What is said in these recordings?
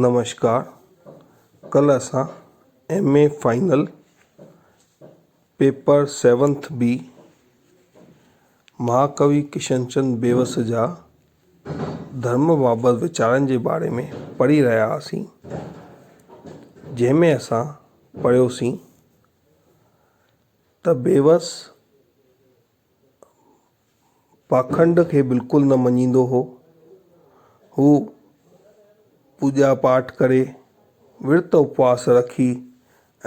نمشڪار ڪلهه اسان M A final paper seventh B مهاڪوي Kishanchand بيوس جا ڌرم بابت ويچارن جي باري ۾ پڙهي رهيا هئاسين جنهن ۾ اسان پڙهيوسين ته بيوس پاکنڊ کي بلڪل نه مڃيندو هو. هو پوڄا پاٺ ڪري، ورت اپواس رکي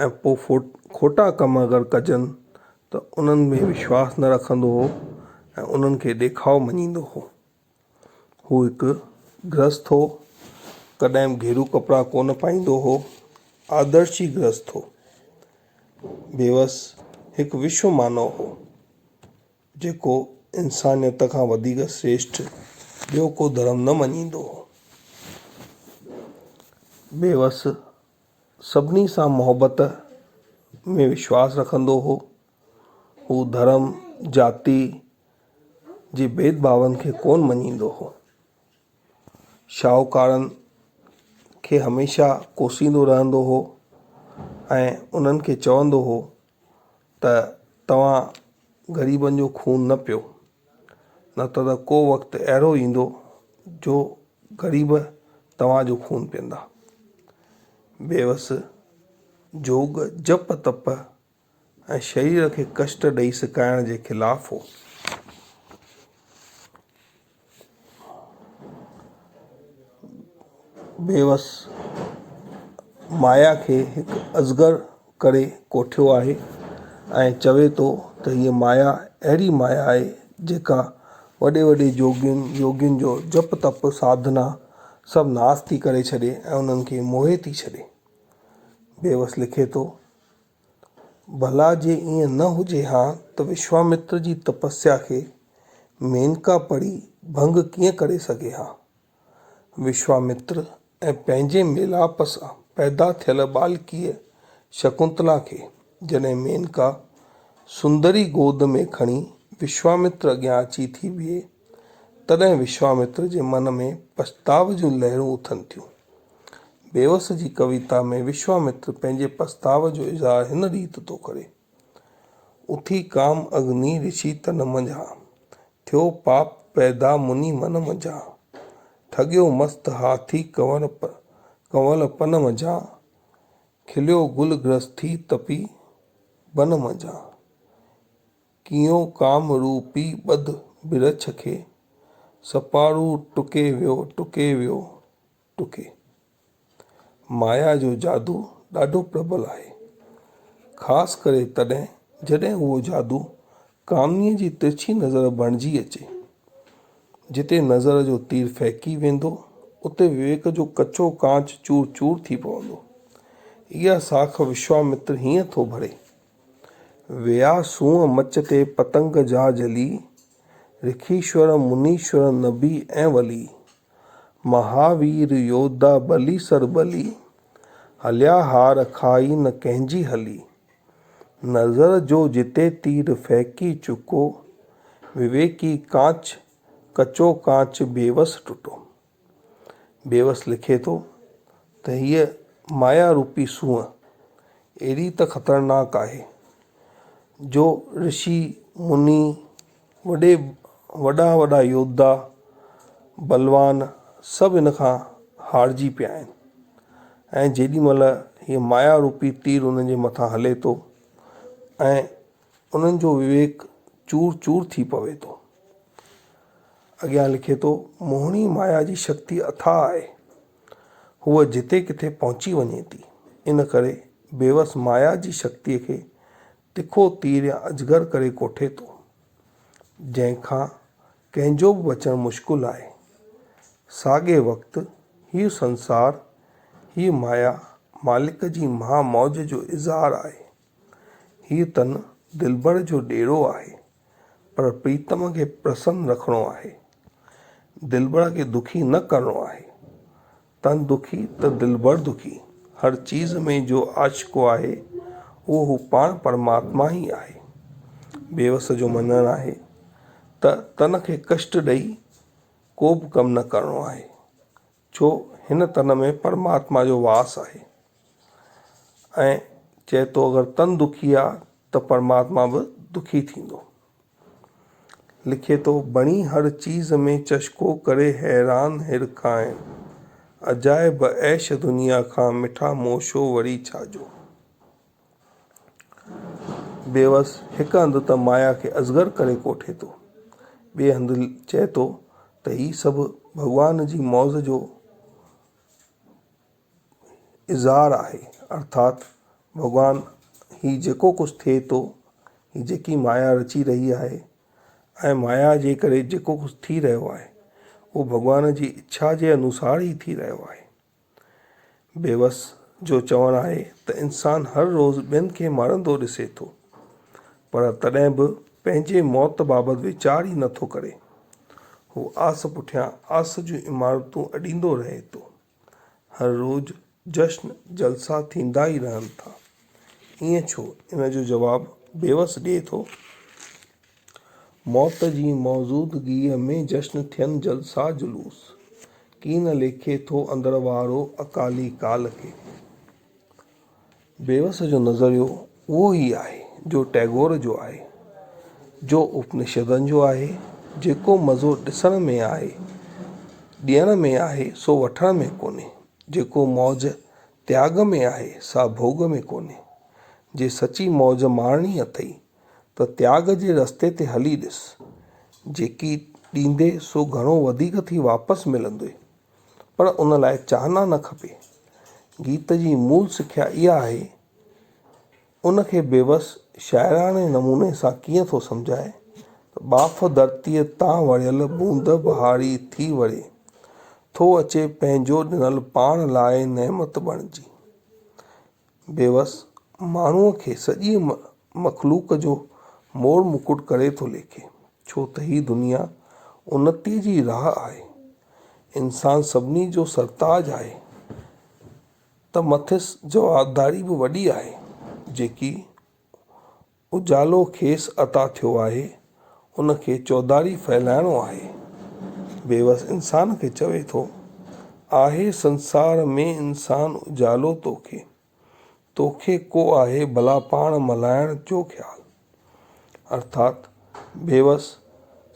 ۽ پوء کوٽا ڪم اگر ڪجن ته انهن ۾ وشواس نه رکندو هو ۽ انهن کي ڏيکاءُ مڃيندو هو. هو هڪ گرهست هو. ڪڏهن به گهرو ڪپڙا ڪونه پائيندو هو. آدرشي گرهست هو. بيوس هڪ وشو مانو هو. جيڪو انسانيت کان وڌيڪ شريشٺ ٻيو ڪو ڌرم نه مڃيندو هو. بيوس سڀني سان محبت ۾ وشواس رکندو هو. هو ڌرم، جاتي جي ڀيد ڀاون کي ڪونه مڃيندو هو. شاهوڪارن کي هميشه ڪوسيندو رهندو هو ۽ انهن کي چوندو هو ته توهان غريبن جو خون نه پيو نه ته ته ڪو وقت اهڙو ايندو جو غريب توهان جو خون پيئندا. بيوس جوڳ جپ تپ ۽ شرير کي ڪشٽ ڏئي سڪائڻ جي خلاف هو. بيوس مايا کي هڪ اجگر ڪري ڪوٺيو آهي ۽ چوي ٿو ته هيء مايا اهڙي مايا آهي جيڪا وڏي وڏي جوڳين يوگين جو جپ تپ ساڌنا سڀ ناس ٿي ڪري ڇڏي ۽ انهن کي موهي ٿي ڇڏي. بيوس لکي ٿو. ڀلا جي ائين نه هجي ها ته وشوامتر جي تپسيا کي مينڪا پڙهي ڀنگ ڪيئن ڪري سگهي ها؟ وشوامتر ۽ پنهنجي ميلاپ سان پيدا ٿيل ٻالڪيء شڪنتلا کي جڏهن مينڪا سندري گود ۾ کڻي وشوامتر اڳيان اچي ٿي بيهي، تڏهن وشوامتر جي من ۾ پڇتاء جون لهرون اٿن ٿيون. بيوس جي ڪويتا ۾ وشوامتر پنهنجي پڇتاء جو اظهار هن ريت ٿو ڪري. اٿي ڪام اگني رشي تن منجهان، ٿيو پاپ پيدا مني من منجهان. ٺڳيو مست هاٿي ڪنول پن منجهان، کليو گل گرهسٿي تپي بن منجهان. ڪيئون ڪام روپي ٻڌ برڇ کي، سپارو ٽڪي ويو ٽڪي ويو ٽڪي. مايا جو جادو ڏاڍو پربل آهي. خاص ڪري تڏهن جڏهن اهو جادو ڪامنيء جي ترڇي نظر بڻجي اچي. جتي نظر جو تير ڦهڪي ويندو، اتي وويڪ جو ڪچو ڪانچ چور چور ٿي پوندو. اها ساک وشوامتر هيئن ٿو ڀري. ويا سونهن مچ تي پتنگ جا جلي، رکيشور منيشور نبي ۽ ولي. مهاوير يوڌا ٻلي سر ٻلي، هليا هار کائي نه ڪنهن جي هلي. نظر جو جتي تير ڦهڪي چڪو، وويڪي ڪانچ ڪچو ڪانچ بيوس ٽٽو. بيوس لکي ٿو ته هيء مايا روپي سونهن ايڏي ته خطرناڪ آهي جو رشي مني وڏي وڏا وڏا يوڌا بلوان سڀ ان کان هارجي پيا آهن ۽ جيڏي مهل هيء مايا روپي تير انهن جي مٿان هلي ٿو ۽ انهن جو وويڪ چور چور ٿي پوي ٿو. اڳيان لکي ٿو، موهڻي مايا جي شڪتي اٿاهه آهي. هوء جتي ڪٿي پهچي وڃي ٿي. ان ڪري بيوس مايا جي شڪتيء کي تکو تير يا اجگر ڪري ڪوٺي ٿو، جنهن کان ڪنهن جو به بچڻ مشڪل آهي. ساڳئي وقت هيء سنسار، هيء مايا مالڪ جي مها موج جو اظهار آهي. هيء تن دلبر جو ڏيرو آهي، پر پريتم کي پرسن رکڻو آهي. دلبر کي دکي نه ڪرڻو آهي. تن دکي ته دلبر دکي. هر چيز ۾ جو عاشقو آهي، اهو هو پاڻ پرماتما ئي آهي. بيوس جو مڃڻ آهي ته تن کي ڪشٽ ڏئي ڪو به ڪم نه ڪرڻو آهي، ڇو هن تن ۾ پرماتما جو واس آهي ۽ چئي ٿو اگر تن دکي آ ته پرماتما به دکي ٿيندو. لکي ٿو، بڻي هر چيز ۾ چشڪو ڪري حيران هرکائڻ، عجائب عيش دنيا کان مٺا موشو وري ڇا جو. بيوس هڪ هنڌ ته مايا کي اصغر ڪري ڪوٺي ٿو، ٻئي هنڌ چئي ٿو ته هي سڀ ڀڳوان جي موز جو اظهار آهي، ارٿات ڀڳوان هي جيڪو ڪجهه ٿئي ٿو، هي جيڪي مايا رچي رهي آهي ۽ مايا جي ڪري جيڪو ڪجهه ٿي رهيو آهي، اهو ڀڳوان جي اڇا جي انوسار ئي ٿي رهيو آهي. بيوس جو چوڻ آهي ته انسان هر روز ٻين کي مرندو ڏسي ٿو پر تڏهن به پنهنجي موت بابت ويچار ئي نٿو ڪري. هو آس پٺيان آس جون عمارتون اڏيندو رهي ٿو. هر روز جشن جلسا ٿيندا ئي رهن ٿا. ائين ڇو؟ ان جو جواب بيوس ڏئي ٿو. موت جي موجودگيء ۾ جشن ٿين جلسا جلوس، ڪين ليکي ٿو اندر وارو اڪالي ڪال کي. بيوس جو نظريو اهو ئي آهي جو ٽئگور جو آهي، جو اپنشدن جو آهي، جيڪو مزو ڏسڻ ۾ آهي، ڏيڻ ۾ آهي سو وٺڻ ۾ ڪونهي، جيڪو موج تياڳ ۾ آهي سا ڀوڳ ۾ ڪونهي. جي سچي موج ماڻڻي اٿئي ته تياڳ جي رستي تي هلي ڏس، جيڪي ڏيندي سو گهڻو وڌيڪ ٿي واپس ملندوئي، پر ان لاء چاهنا نه کپي. گيت جي مول سکيا اها آهي. ان کي بيوس شاعراڻي نموني سان ڪيئن ٿو سمجهائي ته ٻاڦ ڌرتيء تان وڙهيل بوند بهاري ٿي وڙهي، ٿو اچي پنهنجو ڏنل پاڻ لاء نعمت بڻجي. بيوس ماڻهوء کي سڄيء مخلوق جو مور مڪٽ ڪري ٿو ليکي، ڇو ته هي دنيا انتيء جي راهه آهي. انسان سڀني جو سرتاج آهي ته مٿس جوابداري به وڏي آهي، جيڪي اجالو کيس عطا ٿيو آهي، ان کي چوڌاري ڦهلائڻو آهي. بيوس انسان کي چوي ٿو، آهي سنسار ۾ انسان اجالو توکي، توکي ڪو آهي ڀلا پاڻ ملهائڻ جو خيال. ارٿات بيوس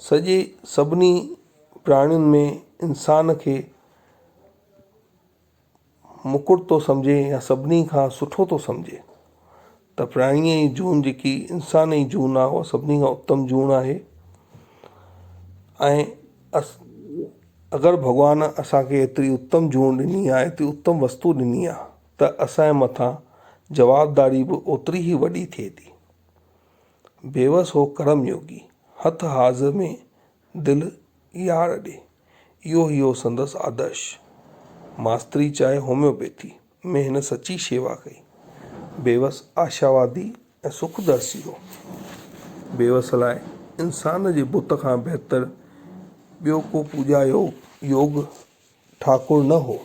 سڄي سڀني پراڻين ۾ انسان کي مڪٽ ٿو سمجهي يا سڀني کان سٺو ٿو سمجهي ته پراڻيء جي جون جيڪي انسان جي جون آهي اها سڀني کان اتم جون آهي ۽ اس اگر ڀڳوان اسانکي ايتري اتم جون ڏني آهي ايتري اتم وستو ڏني آهي ته اسانجي مٿان جوابداري به اوتري ئي وڏي ٿئي ٿي. بيوس هو ڪرم يوگي، هٿ حاضر ۾ دل يار ڏي. اهو ئي هو سندس آدرش. ماستري چاهي هوميوپيٿي ۾ هن سچي شيوا ڪئي. بيوس آشاوادي ۽ سک درسي هو. بيوس لاء انسان جي بت کان بهتر ٻيو ڪو پوڄا يوگ ٺاڪر نه هو.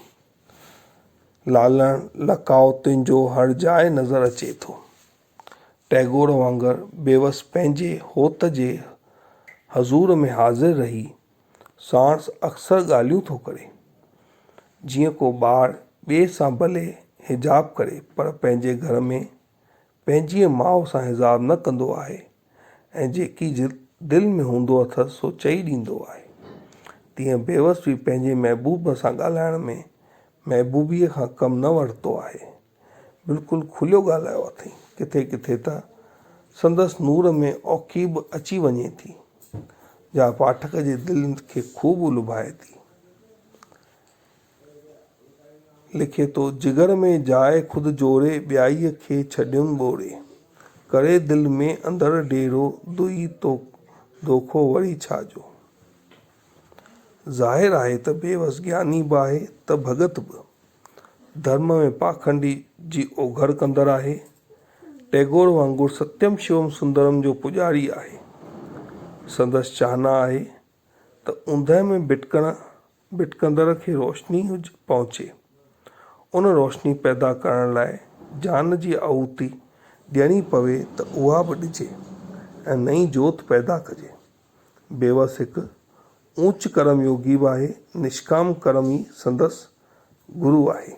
لالڻ لقاء تنهنجو هر جاء نظر اچي ٿو. ٽئگور وانگر بيوس پنهنجي هوت جي حضور ۾ حاضر رهي ساڻس اڪثر ڳالهيون ٿو ڪري. جيئن ڪو ٻار ٻئي سان ڀلي حجاب ڪري پر پنهنجي گهر ۾ پنهنجيء ماء سان حجاب نه ڪندو آهي ۽ جيڪي دل ۾ هوندو اٿس سو چئي ڏيندو آهي. تيئن بيوس به پنهنجي محبوب سان ڳالهائڻ ۾ محبوبيء کان ڪم نه ورتو آهي. بلڪل کليو ڳالهايو اٿئي. ڪٿي ڪٿي ته سندس نور ۾ اوکي به اچي وڃي ٿي، جا پاٺڪ جي دل کي خوب لڀائي ٿي. لکي ٿو، جگر ۾ جاء خود جوڙي، ٻيائيء کي ڇڏيم ٻوڙي. ڪري دل ۾ اندر ڊيرو، دوئي دوکو وري ڇا جو. ظاهر آهي ته بيوس گياني به آهي ته ڀڳت به. ڌرم ۾ پاکنڊي جي اوگهڙ ڪندڙ آهي. ٽئگور وانگر ستيم شوم سندرم جو پوڄاري آهي. سندس چاهنا آهي ته اوندهه ۾ ڀٽڪڻ ڀٽڪندڙ کي روشني پهچي. ان روشني پيدا ڪرڻ لاء جان جي آهوتي ڏيڻي پوي ته اها به ڏجي ۽ نئين جوت پيدا ڪجي. بيوس هڪ اونچ ڪرم يوگي به آهي. نشڪام ڪرم ئي سندس گرو آهي.